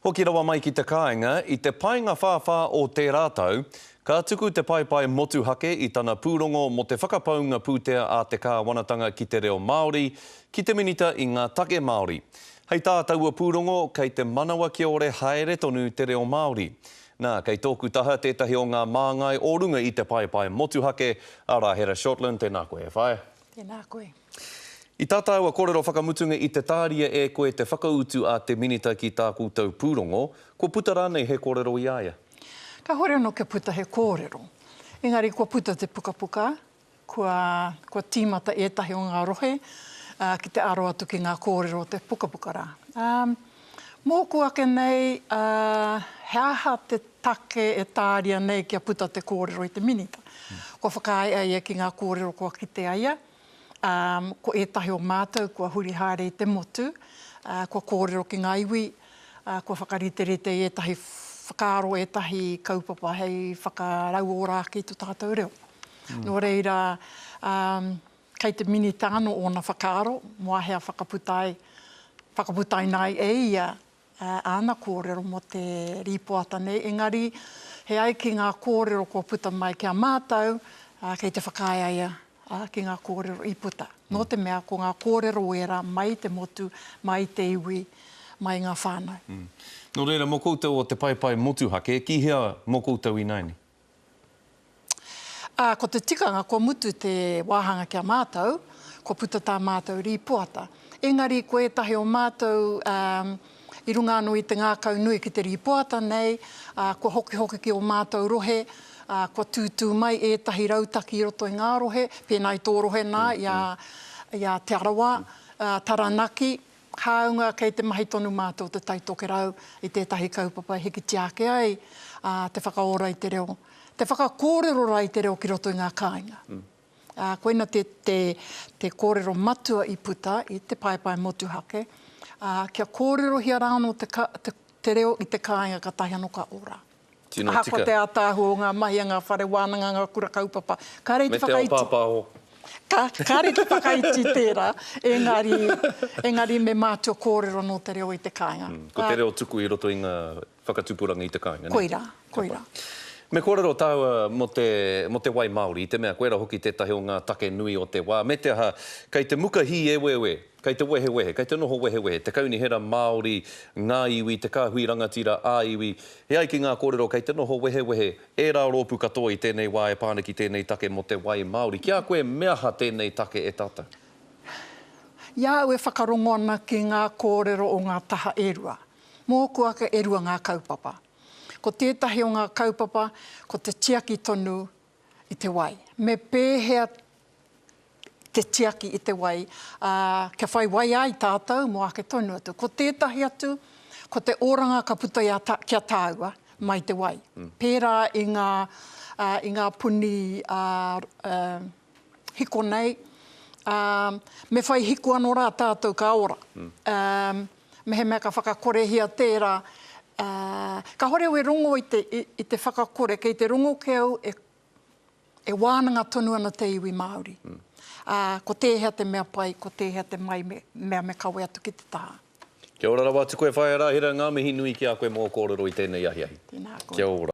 Hoki rawa mai ki te kāinga, i te Paengawhāwhā o tērā tau, ka tuku te Paepae Motuhake i tana pūrongo mō te whakapaunga pūtea a te kāwanatanga ki te reo Māori, ki te Minita i ngā Take Māori. Hei tā taua pūrongo, kei te manawa kiore haere tonu te reo Māori. Nā, kei tōku taha tētahi o ngā māngai o runga i te Paepae Motuhake, a Rahera Shortland, tēnā koe e whaea. Tēnā koe. I tā tāua kōrero whakamutunga i te tāria e koe te whakautu a te Minita ki tā koutou pūrongo, kua puta rānei he kōrero i a ia? Kāhore anō kia puta he kōrero. Engari kua puta te pukapuka, kua, kua tīmata ētahi o ngā rohe ki te aro atu ki ngā kōrero o te pukapuka rā. Mōku ake nei, he aha te take e tāria nei kia puta te kōrero i te Minita? Kua whakaae a ia ki ngā kōrero kua kitea ia, ā, ko ētahi o mātou kua huri haere i te motu, ā, kua kōrero ki ngā iwi, ā, kua whakariterite i ētahi whakaaro, ētahi kaupapa hei whakarauora ake i tō tātou reo. Nō reira, ā, kei te Minita anō ōna whakaaro mō āhea whakaputa ai, whakaputaina ai e ia āna kōrero mō te rīpoata nei, engari he ai ki ngā kōrero kua puta mai ki a mātou, kei te whakaae a ia ki ngā kōrero i puta. Nō te mea ko ngā kōrero ērā mai i te motu, mai i te iwi, mai i ngā whānau. Nō reira, mō koutou o Te Paepae Motuhake, ki hea mō koutou ināianei? Ā, ko te tikanga kua mutu te wāhanga ki a mātou, kua puta tā mātou rīpoata. Engari ko ētahi o mātou, ā, i runga anō i te ngākau nui ki te rīpoata nei, ā, kua hokihoki ki ō mātou rohe, ā, kua tūtū mai ētahi rautaki i roto i ngā rohe, pēnā i tō rohe nā, i a, i a Te Arawa, ā, Taranaki, Hāunga kei te mahi tonu mātou o Te Tai Tokerau i tētahi kaupapa e hikitia ake ai te whakaora i te reo, te whakakōrero rā i te reo ki roto i ngā kāinga. Ā, koina te, te, te kōrero matua i puta i te paepae motuhake, ā, kia kōrerohia rā anō te, te, te reo i te kāinga kātahi anō ka ora. Tino tika. Ahakoa te ātaahua o ngā mahi a ngā whare wānanga, ngā kura kaupapa, kāre i te whakaiti. Me te ao pāpāho. Ka, kāre i te whakaiti tērā, engari, engari me mātua kōrero nō te reo i te kāinga. Mm, ko te reo tuku i roto i ngā whakatupuranga i te kāinga, nē? Koirā, koirā. Me kōrero tāua mō te, mō te wai Māori, i te mea koirā hoki tētahi o ngā take nui o te wā, me te aha, kei te muka hīeweewe Kei te wehewehe, kei te noho wehewehe te Kaunihera Māori, ngā iwi, te kāhui rangatira ā-iwi. E ai ki ngā kōrero kei te noho wehewehe ērā rōpū katoa i tēnei wā e pā ana ki tēnei take mō te wai Māori. Ki a koe, me aha tēnei take e tātou? I a au e whakarongo ana ki ngā kōrero o ngā taha e rua, mōku ake e rua ngā kaupapa. Ko tētahi o ngā kaupapa ko te tiaki tonu i te wai. Me pēhea te tiaki i te wai, ā, kia whai wai ai tātou mō ake tonu atu. Ko tētahi atu, ko te oranga ka puta i a tā, ki a tāua mai te wai. Pērā i ngā, ā, i ngā puni, ā, ā, hiko nei, ā, me whai hiko anō rā tātou ka ora. Ā, mehemea ka whakakorehia tērā, ā, kāore au e rongo i te, i, i te whakakore, kei te rongo kē au e E wānanga tonu ana te iwi Māori. Ā, ko tēhea te mea pai, ko tēhea te mai me, mea me kawe atu ki te taha. Kia ora rawa atu koe Whaea Rahira, ngā mihi nui ki a koe mō ō kōrero i tēnei ahiahi. Tēnā koe. Kia ora.